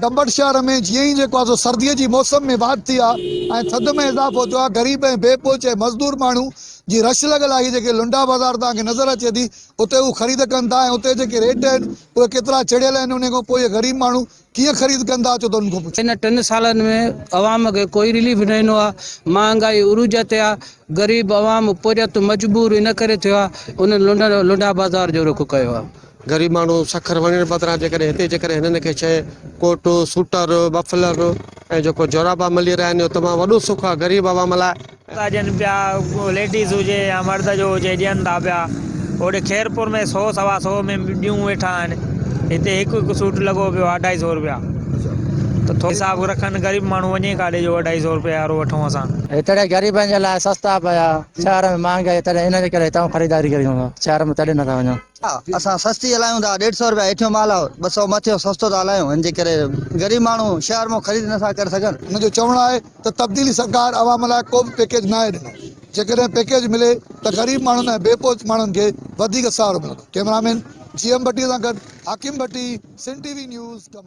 گمبٽ شهر ۾ جيئن ئي جيڪو آهي سو سردي جي موسم ۾ واڌ ٿي آهي ۽ ٿڌ ۾ اضافو ٿيو آهي غريب ۽ بي پهچ ۽ مزدور ماڻهو جي رش لڳل آهي جيڪي لنڊا بازار توهان کي نظر اچي ٿي اتي هو خريد ڪن ٿا ۽ اتي جيڪي ريٽ آهن اهي ڪيترا چڙهيل آهن انهي کان پوء اهي غريب ماڻهو ڪيئن خريد ڪندا اچو ته انهن کان پڇون. هن ٽن سالن ۾ عوام کي ڪوئي رليف نه ڏنو آهي مهانگائي عروج تي آهي غريب عوام پورهيت مجبور ان ڪري ٿيو آهي انهن لنڊا بازار جو رخ ڪيو آهي. غريب ماڻهو سکر وڃڻ بدران جيڪڏهن هتي جيڪڏهن هنن کي شيء ڪوٽ، سوٽر، مفلر ۽ جيڪو جورابا ملي رهيا آهن اهو تمام وڏو سک آهي غريب عوام لاء. ٿا ڏين پيا ليڊيز هجي يا مرد جو هجي ڏين ٿا پيا هوڏي خيرپور ۾ سو سوا سو ۾ ڏيون ويٺا آهن هتي هڪ هڪ سوٽ لڳو پيو آهي اڍائي سو روپيا ته ٿورو حساب رکن غريب ماڻهو وڃي ڪاڏي جو اڍائي سو روپيا وارو وٺون اسان. هتڙي غريبن جي لاء سستا پيا شهر ۾ مهانگائي تڏهن ان جي ڪري هتان خريداري ڪريون ٿا شهر ۾ تڏهن نٿا وڃون. اسان سستي هلايون ٿا ڏيڍ سئو رپيا هيٺيون مال آهي 200 مٿيون سستو ٿا هلايون ان جي ڪري غريب ماڻهو شهر مان خريد نٿا ڪري سگهن. هن جو چوڻ آهي ته تبديلي سرڪار عوام لاء ڪو به پيڪيج ناهي ڏنو، جيڪڏهن پيڪيج ملي ته غريب ماڻهن ۽ بي پهچ ماڻهن کي وڌيڪ سهارو ملندو. ڪئميرا مين جي ايم ڀٽي سان گڏ Hakim Bhatti, Sindh T V news, Qambar.